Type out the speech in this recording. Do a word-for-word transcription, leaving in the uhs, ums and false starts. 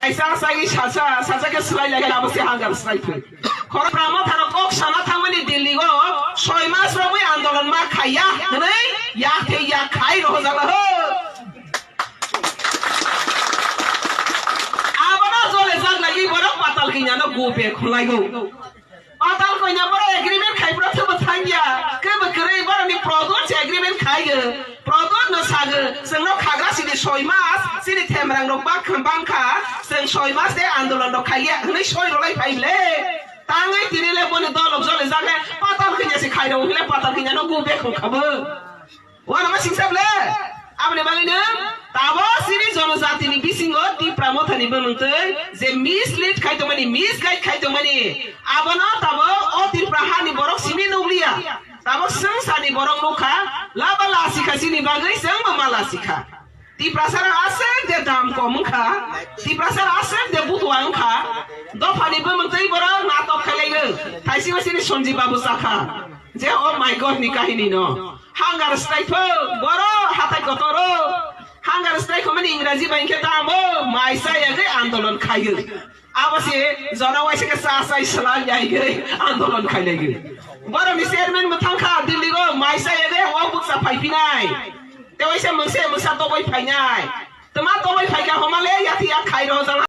Kaisa sagi sacha, sacha khe swlai lai abo se hunger strike thwi. Khorok Pramotha rok kok sana thangmani Delhi o soi mas romwi andolon ma khaiya hwnwi yak thwi yak khai rohojak la ho. Abono jole jak lagi borok Patal Kanya no go back khulaigo. Patal Kanya borok agreement khai borok thebo thangya. Kebo kwrwi borokni Pradyot se agreement khaigo. Pradyot no sago, chwngno khagra sini soi mas, sini themrang rok bak-, bangkha, chwng soi mas de andolon rok khaiya, hwnwi soi rwlai phai le. Tangwi tini le boni dolok jole jale, Patal Kanya se khai rw hwnle Patal Kanya no go back khabo. Wana ma singsa ble? Aboni bagwi no tabo sini jonojatini bisingo Tipra Mothani bumung twi je mislead khai tongmani, misguide khai tongmani, abono tabo o Tripura hani borok simi nukliya. Tabo swngcharni borok nukha, laba lasikha chini bagwi chwngbo ma lasikha. Tiprasa rok aswk de dam kom wngkha, Tiprasa rok aswk de butua wngkha, dophani bumung twi borok natok khailaigo, thaisigo chini Sanjeev Babu chakha. Je, oh my God ni kahini no. Hunger strike phok, boro hatai kotoro. Hunger strike homani Ingraji bai khe tamo, mai chaya khe andolon khayo. Abo se jora waisa khe cha chai swlai yai khe andolon khailai khe. Boro ni chairman bo thangkha Delhi go, mai chaya khe o bukcha phai phinai. Te waisa mungse mungsa toboi phainai. Tama toboi phaikha homale yati ya khai ro jala.